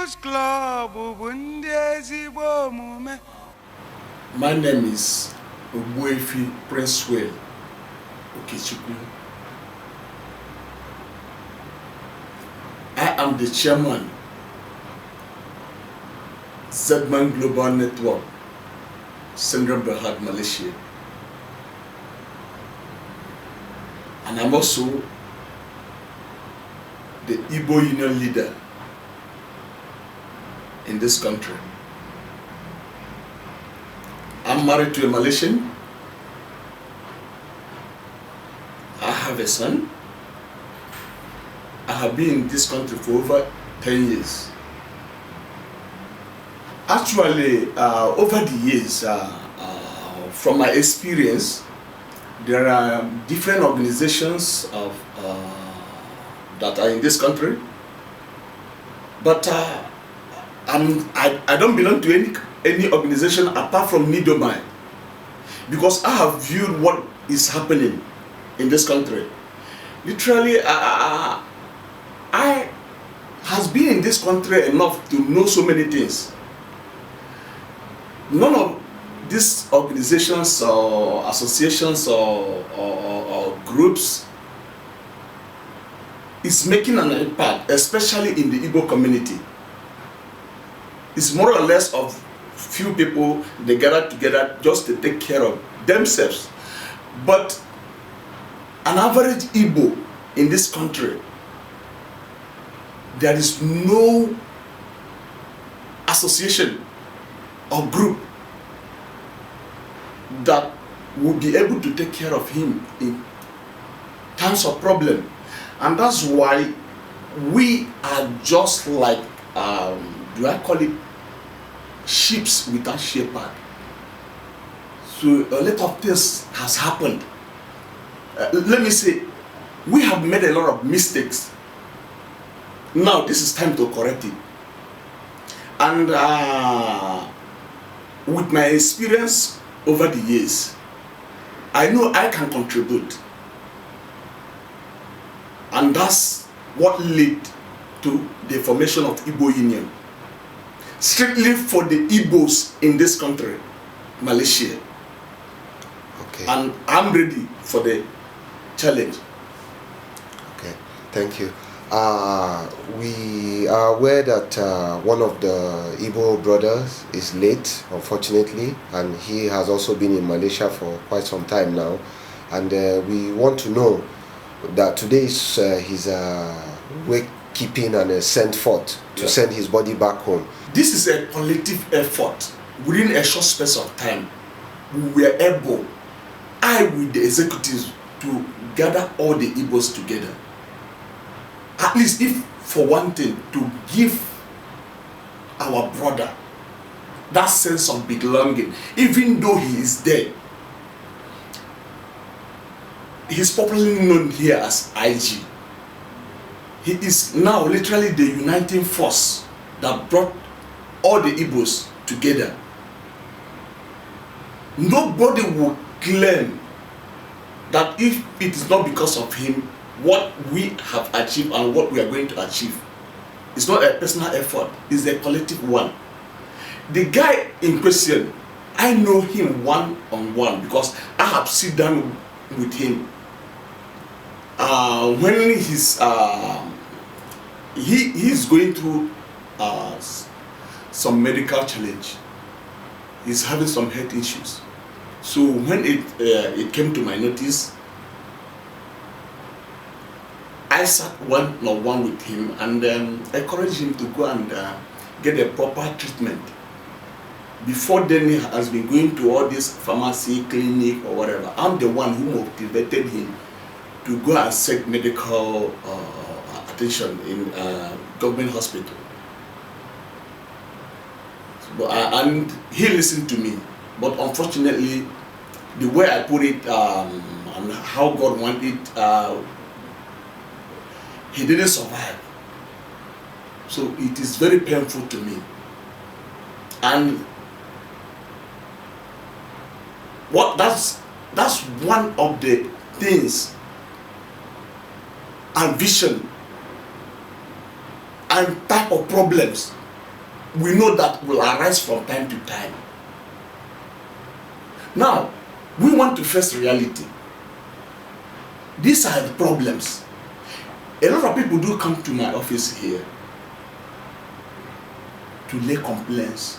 People's Club bụ ndị ezigbo omume. My name is Ogbuefi Princewell Okechukwu. I am the chairman, Zedman Global Network, Central Berhad, Malaysia. And I'm also the Igbo Union leader in this country. I'm married to a Malaysian. I have a son. I have been in this country for over 10 years. Actually, over the years, from my experience, there are different organizations that are in this country, but I don't belong to any organization apart from Ndigbo, because I have viewed what is happening in this country. Literally, I has been in this country enough to know so many things. None of these organizations or associations or groups is making an impact, especially in the Igbo community. It's more or less of few people, they gather together just to take care of themselves. But an average Igbo in this country, there is no association or group that would be able to take care of him in times of problem. And that's why we are just like, do I call it sheep without shepherd? So a lot of things has happened. Let me say, we have made a lot of mistakes. Now this is time to correct it. And with my experience over the years, I know I can contribute. And that's what led to the formation of Igbo Union. Strictly for the Igbos in this country, Malaysia. Okay. And I'm ready for the challenge. Okay, thank you. We are aware that one of the Igbo brothers is late, unfortunately, and he has also been in Malaysia for quite some time now. And we want to know that today is his wake keeping and sent forth to send his body back home. This is a collective effort. Within a short space of time, we were able, I with the executives, to gather all the Igbos together. At least, if for one thing, to give our brother that sense of belonging, even though he is dead. He's popularly known here as IG. He is now literally the uniting force that brought all the Igbos together. Nobody will claim that if it is not because of him, what we have achieved and what we are going to achieve, it's not a personal effort, it's a collective one. The guy in question, I know him one-on-one because I have sit down with him. When he's going through some medical challenge, he's having some health issues. So when it came to my notice, I sat one-on-one with him and encouraged him to go and get a proper treatment. Before then, he has been going to all this pharmacy, clinic, or whatever. I'm the one who motivated him to go and seek medical attention in government hospital. And he listened to me, but unfortunately, the way I put it and how God wanted it, he didn't survive. So it is very painful to me. And that's one of the things and vision and type of problems we know that will arise from time to time. Now, we want to face reality. These are the problems. A lot of people do come to my office here to lay complaints.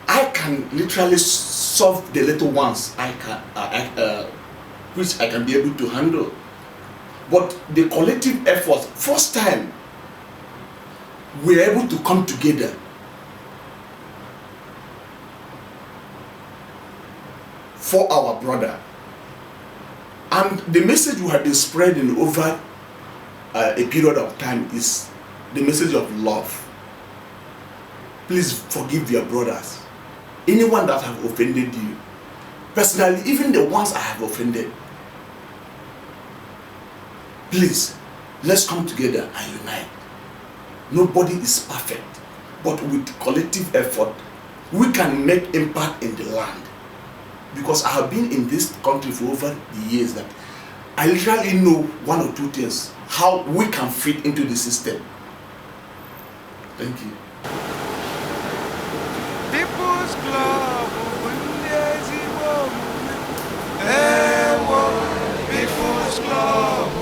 I can literally solve the little ones which I can be able to handle. But the collective effort, first time, we're able to come together. For our brother. And the message we have been spreading over a period of time is the message of love. Please forgive your brothers. Anyone that have offended you. Personally, even the ones I have offended. Please, let's come together and unite. Nobody is perfect. But with collective effort, we can make impact in the land. Because I have been in this country for over the years that I literally know one or two things, how we can fit into the system. Thank you. People's Club, People's Club,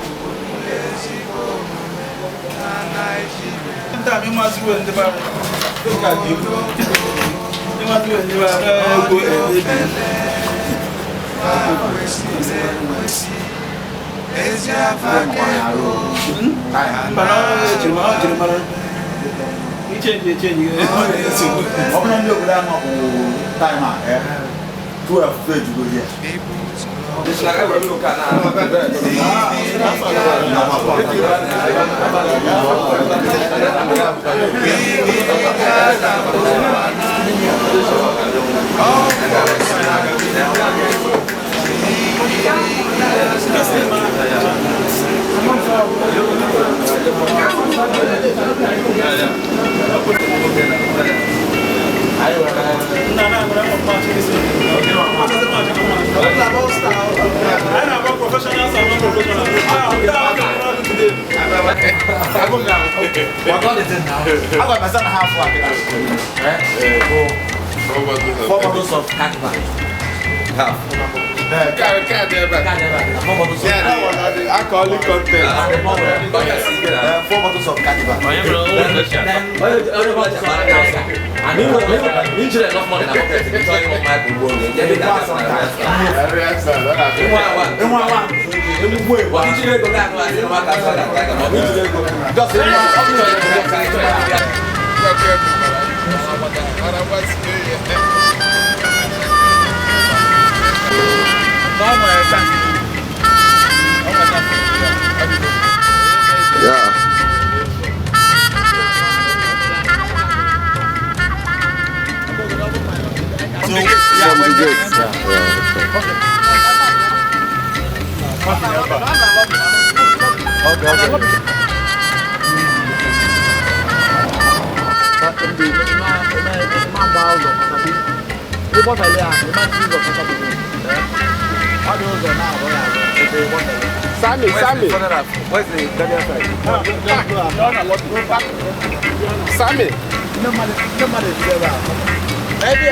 Sammy.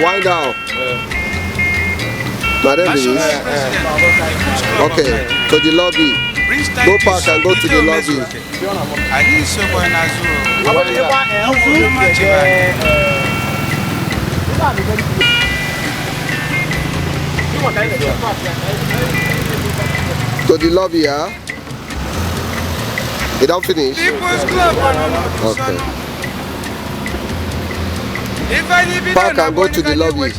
Wind down. Madam is. Okay, to the lobby. Go park and go to the lobby. To the lobby, yeah? You don't finish? Okay. Park and go to the lobby.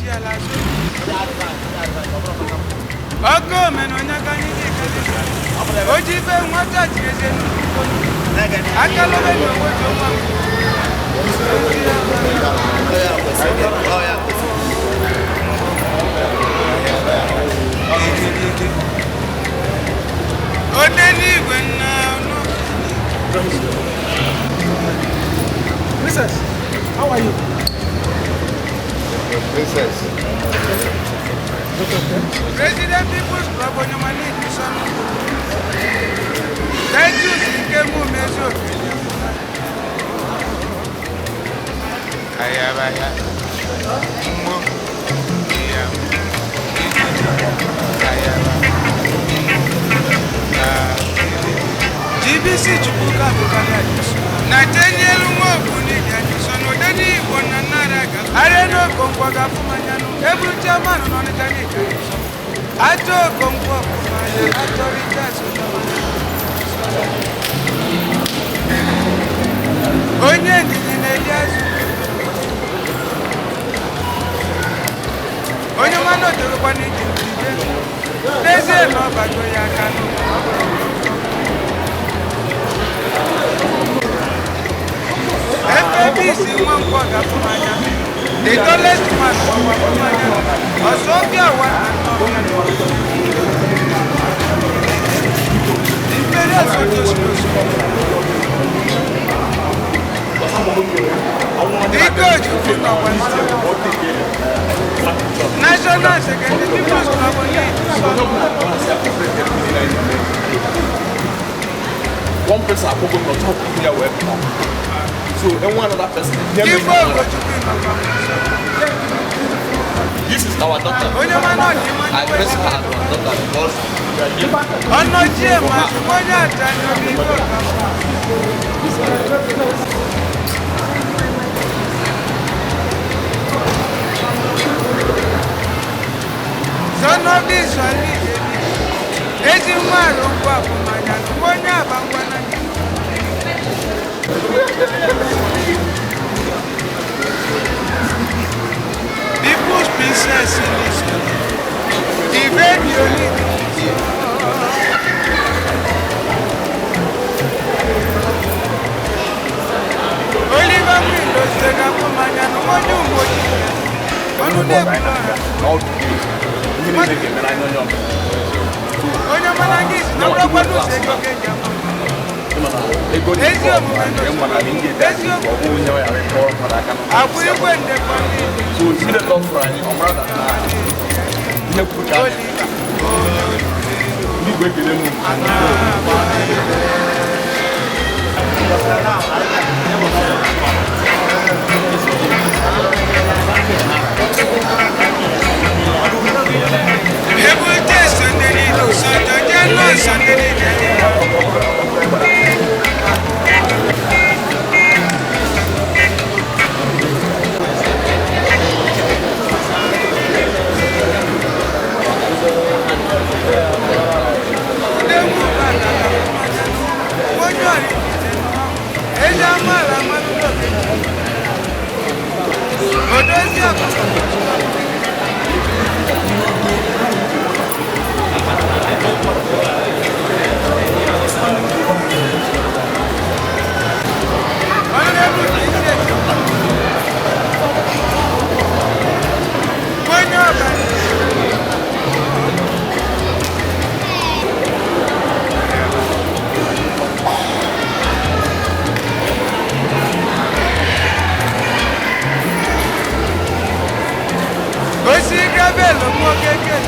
Princess, how are you? Princess. President People's Club on your money. Thank you, ayabaya mo ya ayaba GBC chubuka bukala na tenyelu ngobu ni sono dadi bona naraga areno konkwa gafumanyano ebu chamano no netanika ato konkwa kumanya ato ritaso onye ndidi n'eliazu onye mmanụ otorokwa n'ike n'ike n'ezie na ọ bago ya aka FABC nwa nkwọ gafụ anya the tallest man ọgwafụ anya ọsọ ọbịa ụwa na imperial photos Iko Ojukwu n'ọkwa National Secretary People's Club one person I put on top of here web. So and one other person. This is our daughter. I press her daughter because son of this one. Ezi nwaro kwa kumanya kubonya bangwana People's princess in this the very only Oliver Windows the kumanya kubonya umboji Onu de Onye malangisi na kwa duse kenge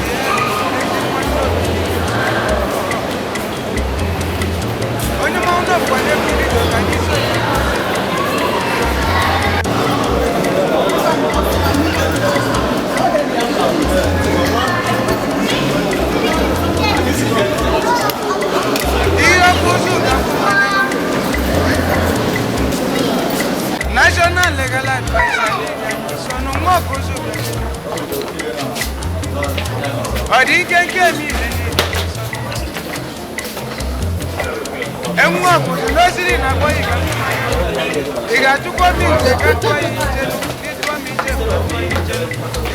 National legal advisor sono mwako zubi Adi kenke mi mwako zubi na kwa iga tukwa mi zeka kwa nitwa mi zeka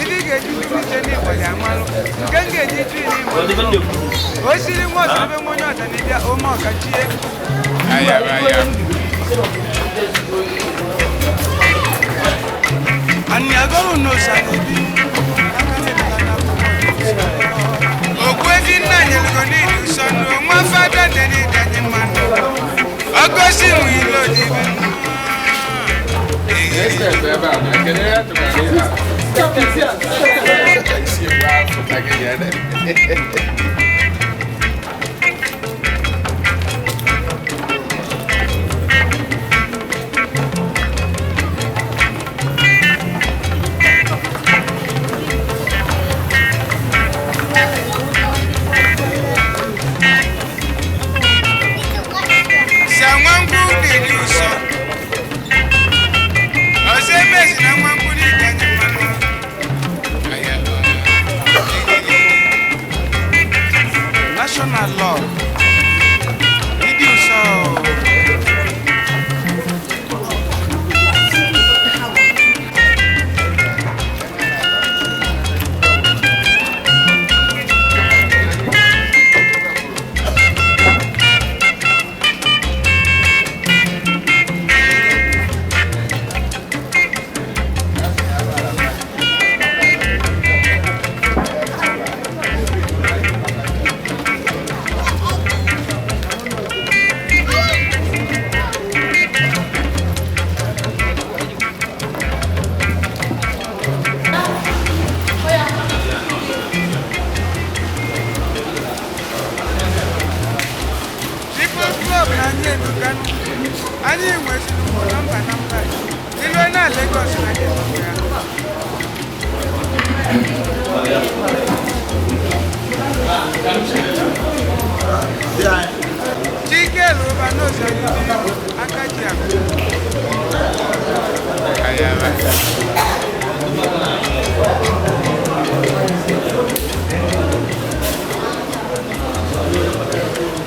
idige juju mi zeni kwa yamalo kenge jitu ni Osiri mwako zubi mwanyota nibia oma kachie Aya Anyagoro no sabi Ogbuefi na nyelgoni sonu nwa fada deni dani mano Ogosi mu ilo dibe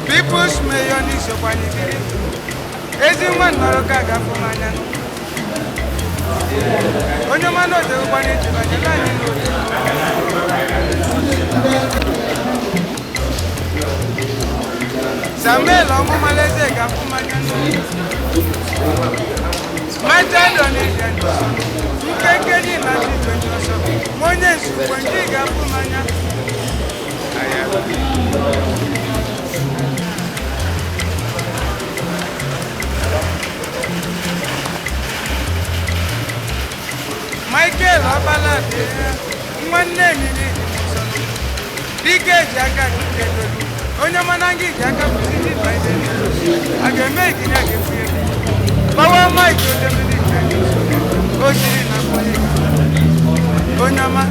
People's mayor is your one. Everyone, Maroka, Fumana. When your man knows the one is Samuel, Malaysia, Fumana. My child on it, you can't get in as you do yourself. One is when you got Fumana. Michael Abalade, one name in it. DK Jaka, Onyamanangi Jaka, I can make it again. Power Michael, Onyama.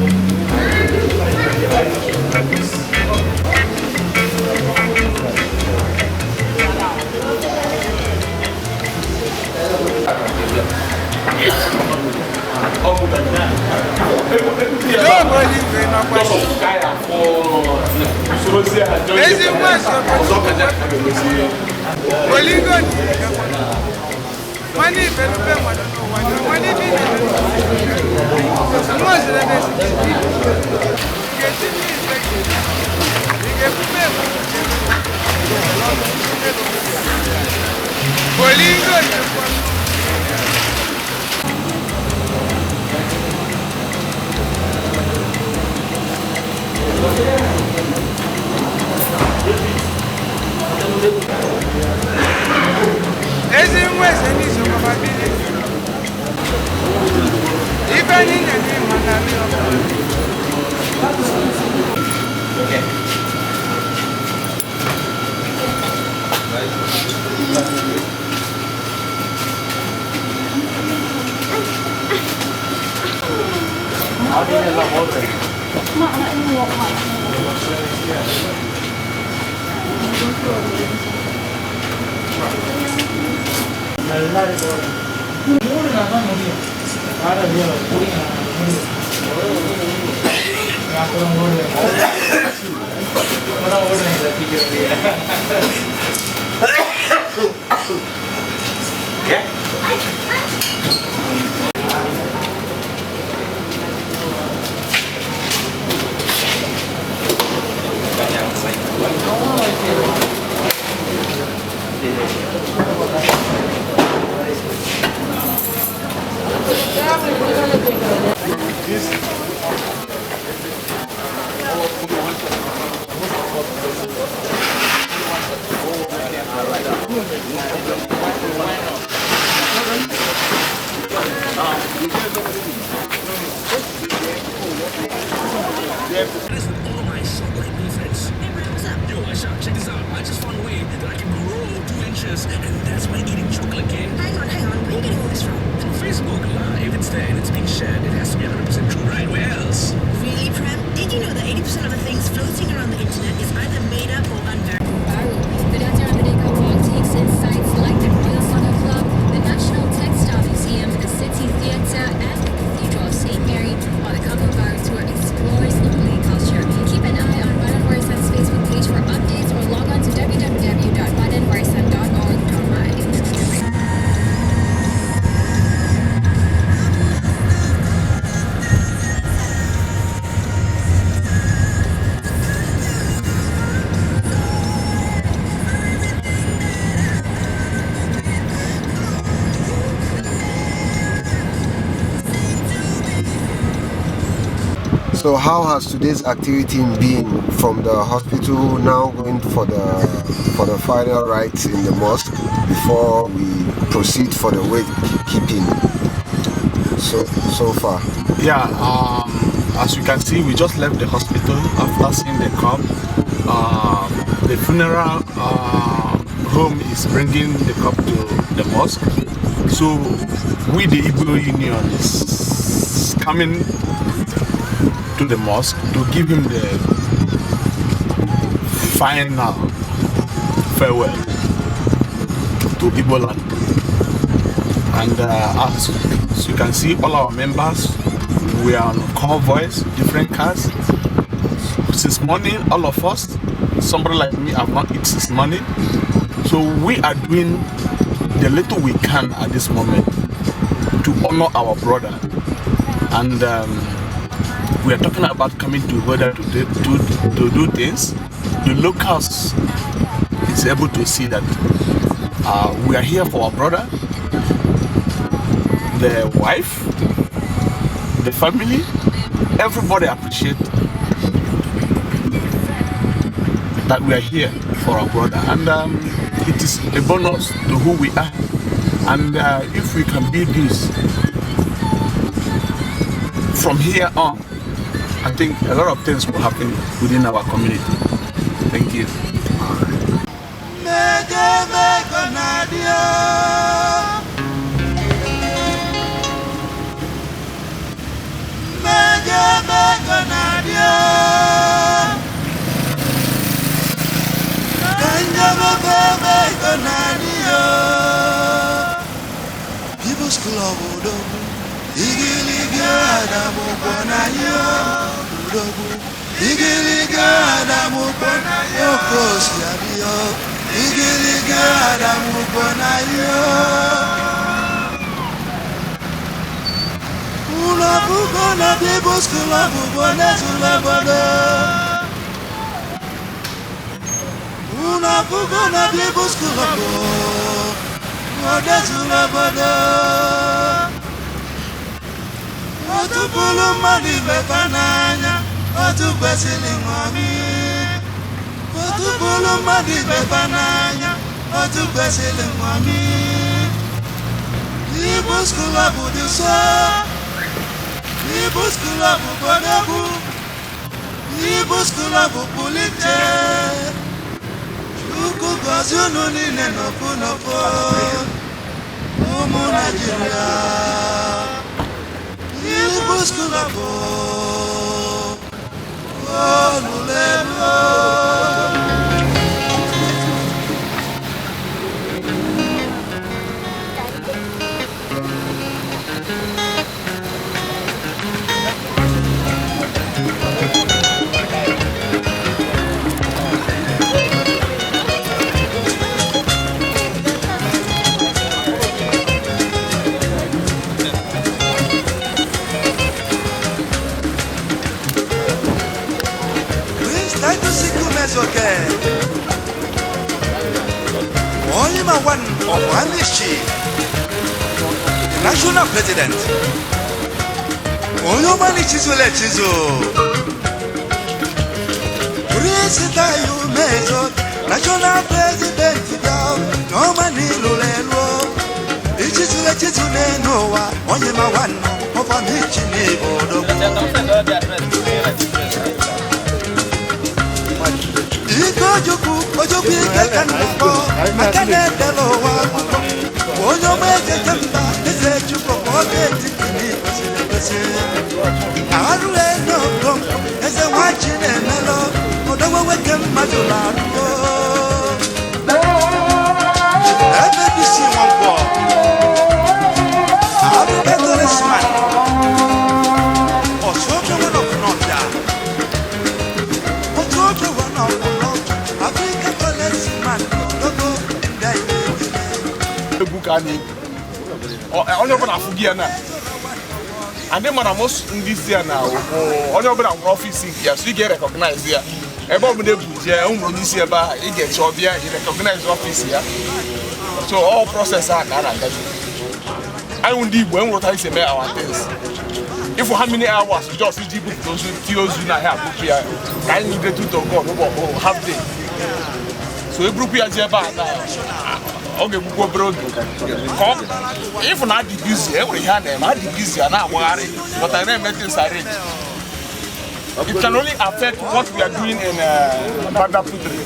So how has today's activity been from the hospital now going for the final rites in the mosque before we proceed for the weight keeping so far? Yeah, as you can see, we just left the hospital after seeing the cup. The funeral home is bringing the cup to the mosque. So we, the Igbo Union, is coming to the mosque to give him the final farewell. to Igbo land. And as you can see, all our members, we are on convoys, different cars. Since morning, all of us, somebody like me, have not eaten since morning. So we are doing the little we can at this moment to honor our brother. And we are talking about coming together to do things. The locals is able to see that we are here for our brother, the wife, the family. Everybody appreciate that we are here for our brother, and it is a bonus to who we are. And if we can be this from here on, I think a lot of things will happen within our community. Thank you. People's Club, Igiliga Adamu Bonayo, Igiliga Adamu Bonayo, Kosiadio, Igiliga Adamu Bonayo. Una Bugona, People's Club, Bonazula. Una Bugona, People's Club, Bonazula. Otu bulu mmadụ bebananya, otu kwesịrị nṅomi. Otu bulu mmadụ bebananya, otu kwesịrị nṅomi. Igbo's Club dị so, Igbo's Club bodogwu, Igbo's Club pụlite. Chukwu gọzie unu niile n'ofu ụmụ Naịjirịa. Igbo's Club, oh, Lulelo. Okay. Oyima one of Anishi, National President. Oyoma Nichizule Chizo. President Yumezo, National President. No mani lulelo. Ichizule Chizule Noah. Oyima one of Anishi Ndigbo. Ojoku ike kanko, makane delo wa. Onyo meje temba, eze chuko oge tikini pese. Aru eno konko, eze wachine melo, odowo weke madula ruo. Ebe bisi wampo, aru edoresman. Osojo wano kunota, osojo wano kunota. Onye ọbụla afụghị ya na ndị mara most ndị isi ya na onye ọbụla nwere ọfịs nke ya so ị ga-recognize ya ebe ọbụla ebuji ya ụmụ onye isi ebe a ị ga-eche ọbịa ị recognize ọfịs ya so all process a ka a na-agaji anyị ndị Igbo enwere isi eme our things if how many hours just iji bupụta ozu tie ozu na ahịa abụpụ ya ka anyị nide to God ụbọchị half day so ebupụ ya ji ebe a na oge gbugbo obere oge if na adị busy enwere ihe a na-eme adị busy a na-agbagharị but I na-eme things arrange. It can only affect what we are doing in Banda Putri.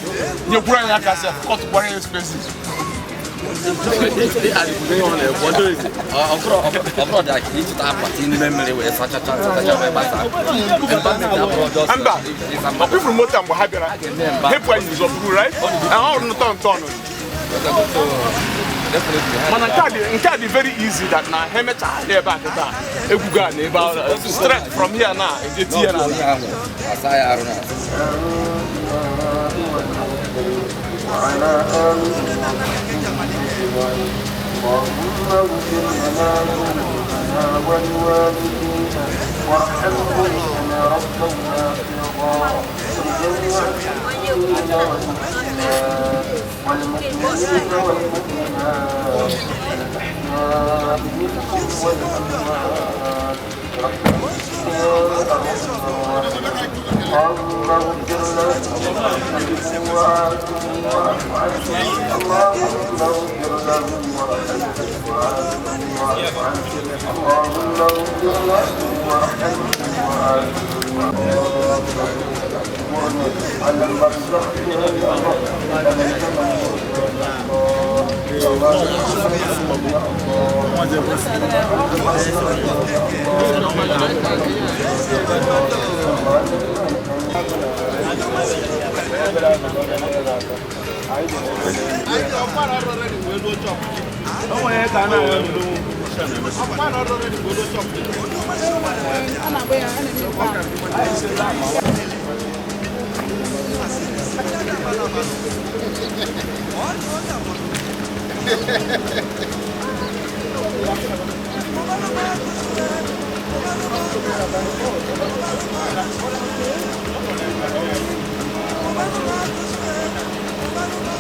You put on your cassette, cut warrior spaces. Right? Definitely. Man, it's very easy that now Hemeta here back at that. Eguga neighbor straight from here now. It's here now.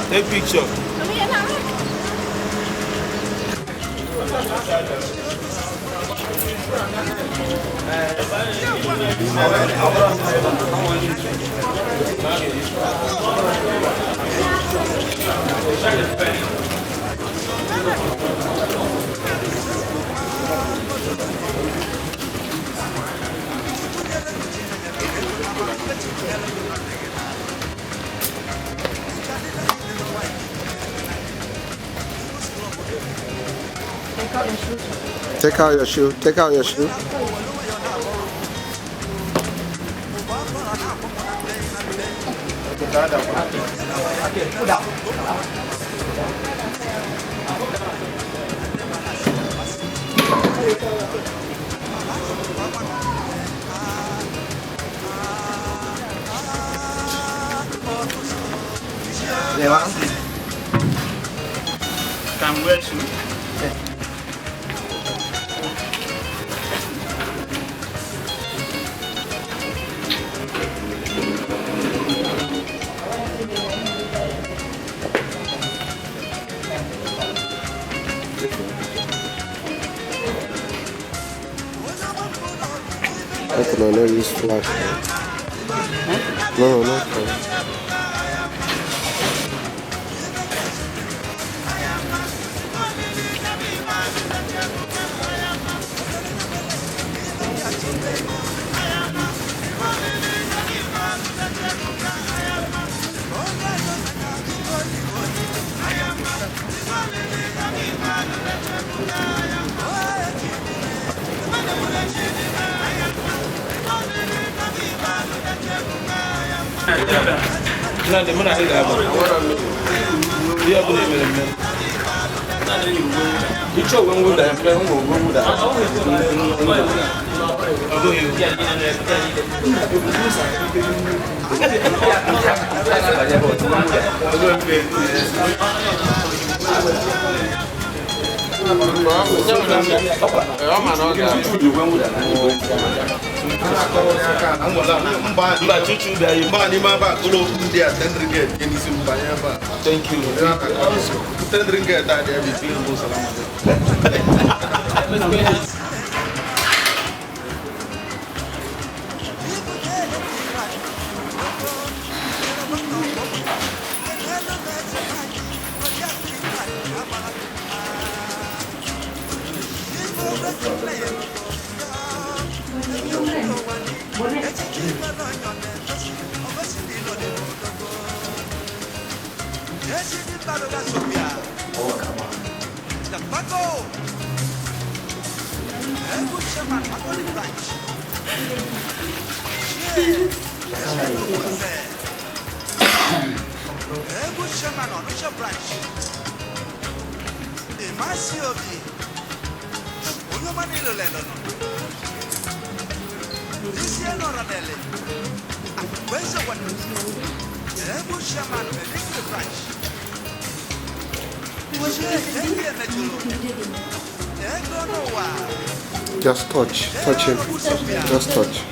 Take picture. Take out your shoe. Take out your shoe. Can wear shoe. No, no use flash. No, no flash. No, the money I have. You have you show one good and play one good. Thank you. Just touch him. Just touch.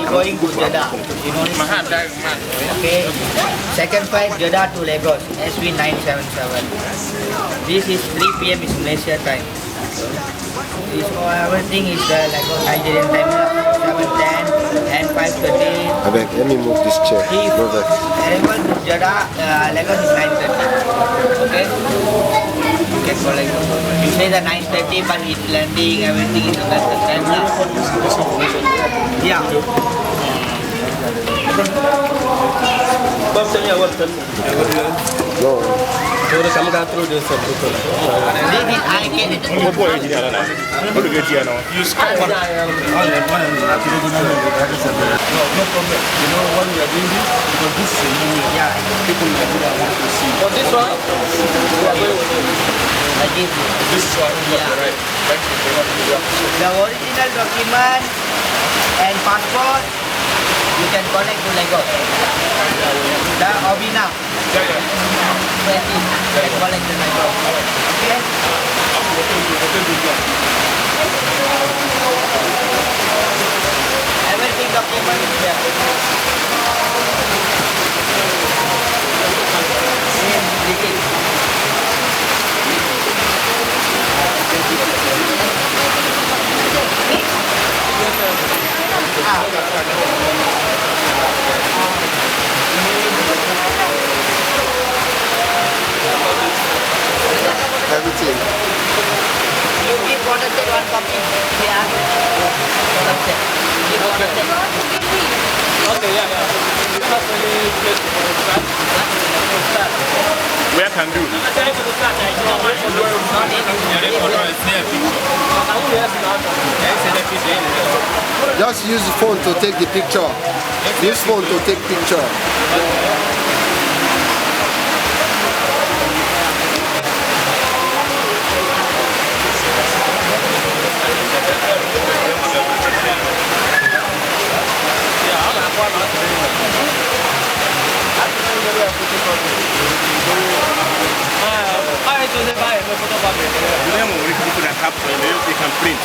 Going to Jeddah, you know this? Okay. Second flight Jeddah to Lagos, SW 977. This is 3 PM is Malaysia time. This everything is the Lagos Nigerian time 7:10 and 5:30. Let me move this chair. If arrival to Jeddah, Lagos is 9:30. Okay. You can go like you say the 9:30, but it's landing, everything is the time now. Yeah. No. This is I get it. You scan one. No problem. You know why we are doing this? Because this is a new way. Yeah. People in Nigeria want to see. For this one, we are going with I give you. This is what we are right. Thank you very much. The original document and passport you can connect to Lagos. The Obina. Yeah, yeah. 20 can connect to Lagos. Okay? Everything document is there. Everything. You give protected one copy. Yeah. Protected. Give protected. Okay, yeah. Where can do? Just use the phone to take the picture. Use phone to take picture. can print.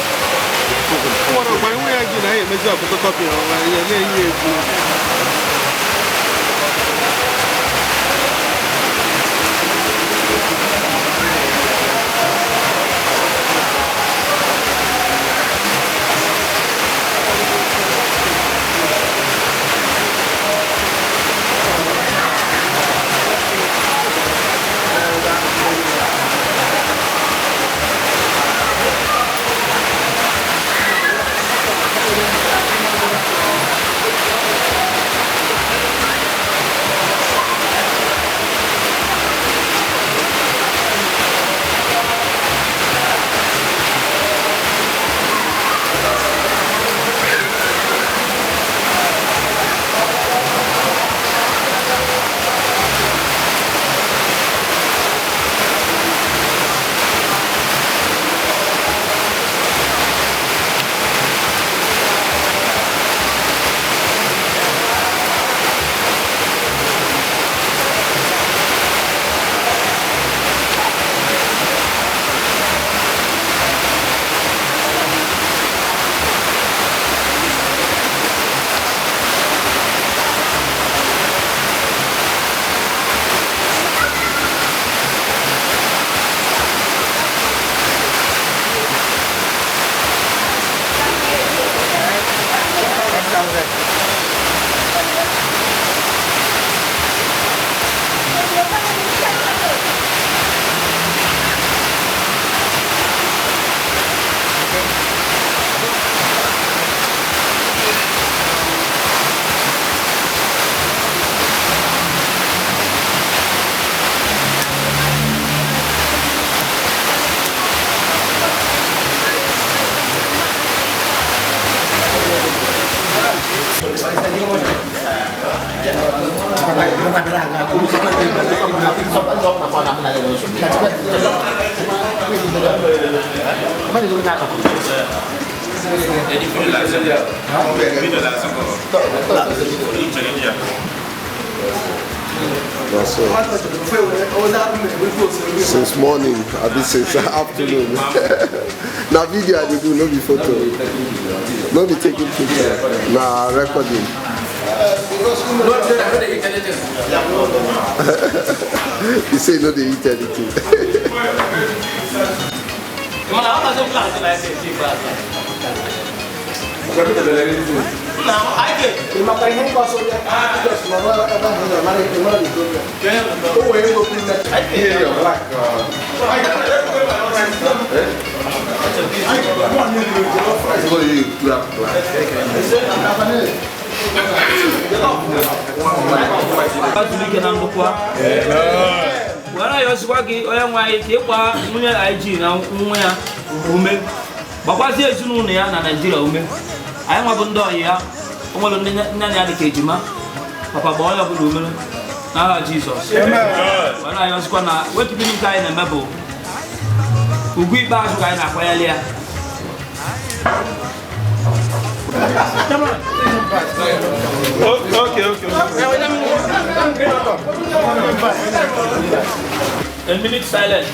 Since morning, I be since afternoon. Now video I do, no be photo. No be taking picture. Nah, recording. You say no they eat anything. Wana yosikwa oya nwaye ke kwa nwunye IG na nwa ya ume gbakwazi ezinụlọ ya na Nigeria ume anyị nwa bụ ndị ọyị ya onwere ndị nne ya dị ka ejima papa gba onye ọbụla umere n'aha Jizọs. Wana yosikwa na wetubiri nke anyị na-eme bụ ugwu ikpeazụ ka anyị na-akwanyere ya. Okay. A minute silence.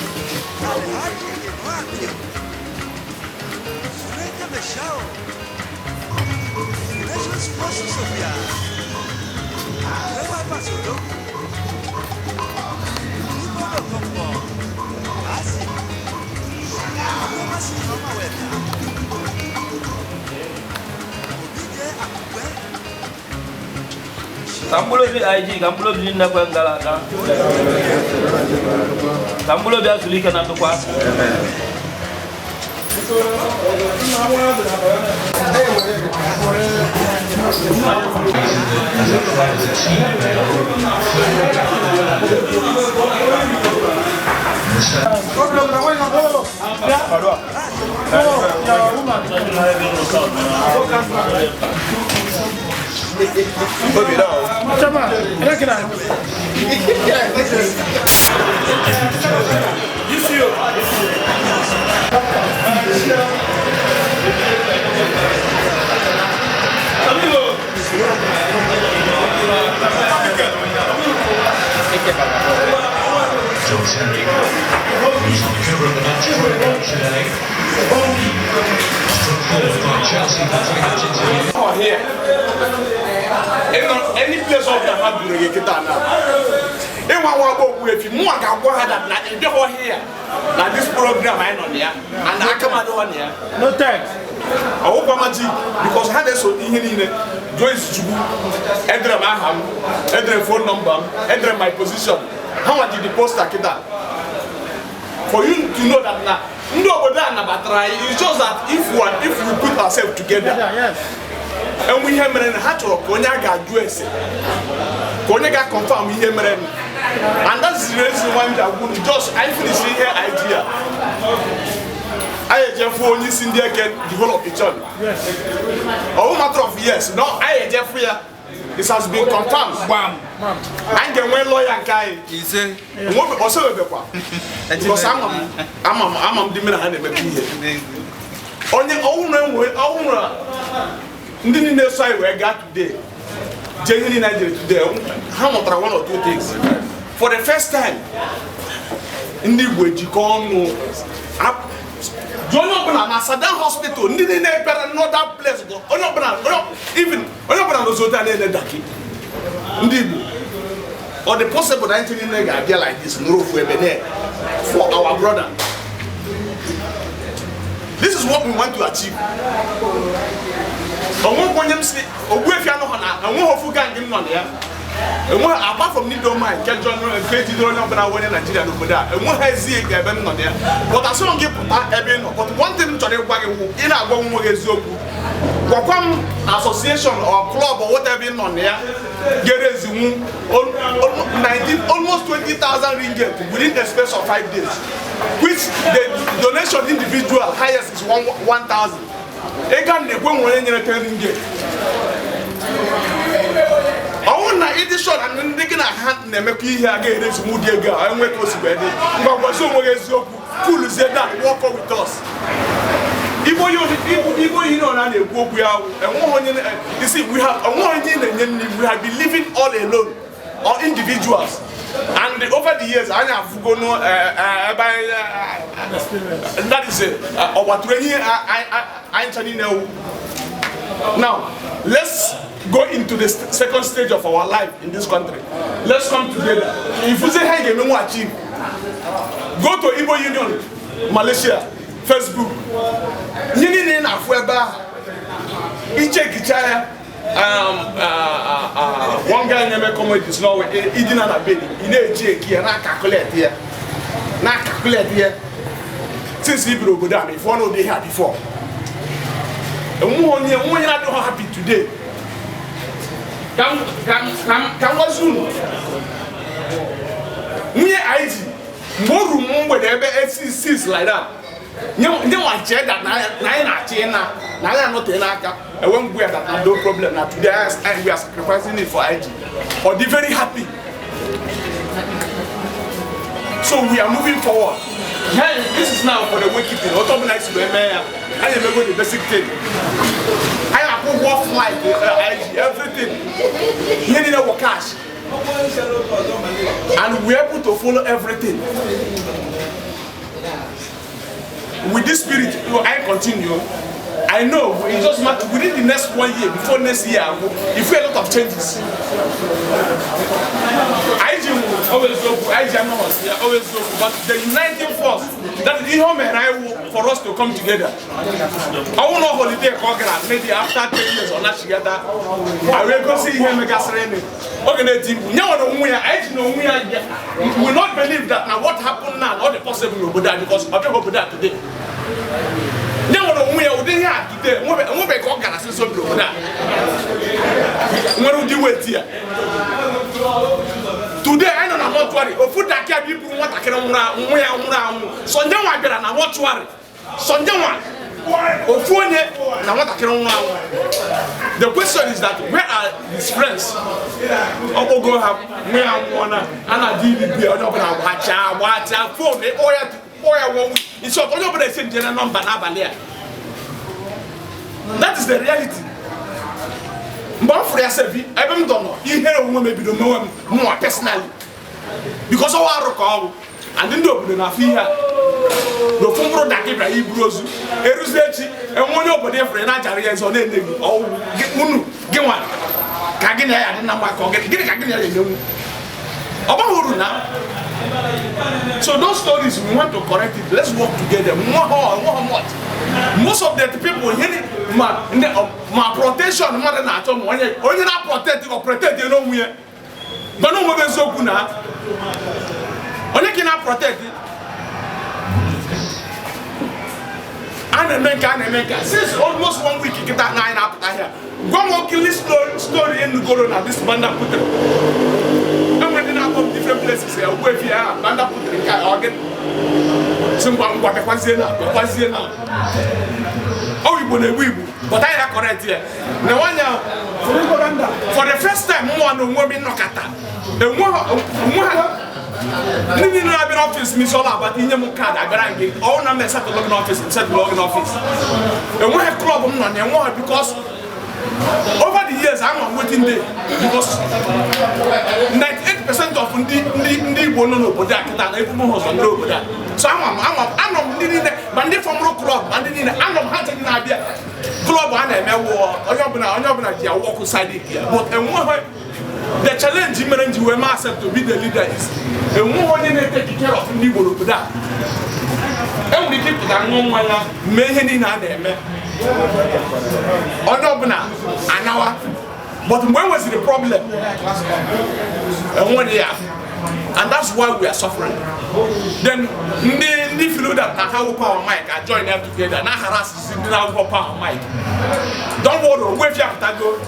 Kambulo bi IG, kambulo bi nna kwa ngala ka. Kambulo bi asulika na tukwa. Joe Terry. was on the cover of the match programme today. Followed by Chelsea for 3 match interview. Oh, here. Any place of the hand to get it now. If I want to go with you, more can go ahead and the whole here. Now this program I know there, and I come out on here. No thanks. I hope I'm because I had so in here. Joyce Jubu, Edre Maham, Edre phone number, Edre my position. How much did the post take that? For you to know that now, it's just that if we put ourselves together, Yes. and we have a hatchel, Konyaga US, Konyaga confirm we have and that's the reason why we just I finish here idea. I just for only in there can develop each other. Yes. A matter of years. No, I Jeffrey. This has been confirmed. Bam. I can win lawyer guy. He say. What also be kwa? Because I'm the man and make here. Only owner. Ndini ne so we got today. Genuinely Nigeria today. How much one or two things. For the first time, Ndigbo jikon up. Don't open a Saddam hospital, need another place. Even Ndigbo. Or the possible 19 idea like this, no for our brother. This is what we want to achieve. Apart from Ndigbo man, can join create your own Nigeria no matter. And one has the game on there. But as long as but one thing to the in a one way association or club or whatever on there, get almost 20,000 ringgit within the space of 5 days. Which the donation individual highest is 1,000. Again, they won't ringgit. I want to eat the shot and then they can hand them a key here again. This moody girl, I'm going to go to bed. But someone is cool as that, walk up with us. Igbo, you know, and they go and you see, we have been living all alone, or individuals. And over the years, I have gone that is it. Over 20 years, I know. Now, let's go into the second stage of our life in this country. Let's come together. If you say, hey, you know what achieve, go to Igbo Union, Malaysia, Facebook. Nini na fueba. Iche kichaya. One guy never come this Norway. He didn't have a baby. He didn't check here. Na calculate here. Na calculate here. Since Igbo go down, if one of they had before. And one not happy today. Can was soon. We IG more room where there be SCs like that. You want check that now not in Aka. I won't wear that no problem. Now today we are sacrificing it for IG. Or they very happy. So we are moving forward. Yeah, this is now for the wakekeeping. Automatic to mayor. I never go the basic thing. I have to walk flight, everything. You need our cash. And we are able to follow everything. With this spirit, I continue. I know it just matter within the next 1 year, before next year, if we have a lot of changes. IG will always go, IG always go, but the uniting force that is home and I will for us to come together. I will not holiday program, maybe after 10 years or not together. I will go see him again. Okay, we will not believe that now what happened now, not the possible will die because of people die today. We are today. We organize so today, I don't know what to worry. Food that can people want to get so then I better not what to worry. So then the question is that where are his friends? Go have and I did be watch our phone. It's short. Nobody said general number. That is the reality. But for yourself, I don't know. You hear a woman maybe don't know him more personally. Because of our call, and then do not fear. no fungro da kibra ibrozu eruzechi enwonye obodo efre na jara ya zo na enegi o unu ginwa ka gini ya dị na mgbakọ gini ka gini ya enyewu obahuru na. So those stories we want to correct it. Let's work together. Most of the people here my protection more than at all. Only not protect or protect you know we. But no more so kuna. Only cannot protect it. And since almost 1 week, you get that 9 up here. One more kill this story in the Corona, this banda put it. And when they come different places, Ogbuefi, banda put it in car organ. Someone got a Quazina. Oh, we but I are correct here. Now, one now, for the first time, one woman knock at that. Nini na be office mi so la but inyem card agarange all na me set login office set login office e we club no na e because over the years I'm waiting there because 98% of ndi Igbo no obodo akita na efumo hoso no obodo so I'm nini but ndi from club and nini I'm ha take na bia club ana emewo onye obuna ji awo side here but the challenge we must accept to be the leader is a woman take care of Ndigbo obodo and we keep that no one meheni na dem onobna anawa but when was the problem and 1 year and that's why we are suffering then ndị feel that na how power mic I join them together na harass ndị na power mic don't worry Ogbuefi apụtago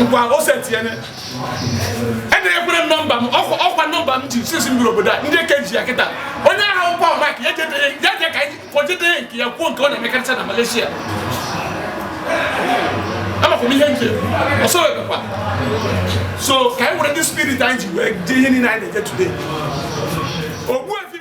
ngwa o setiene ede ekwere number m ọkwa number m ji sisi mbiro obodo ndị ekeji ya kita onye ahụ power mic ya je ka fojete nke ya kwuo nke ọ na-emekarịcha na Malaysia ama ko mi henje so ekwa so kai were this spirit anyị ji wee je ihe niile anyị na-eje today Ogbuefi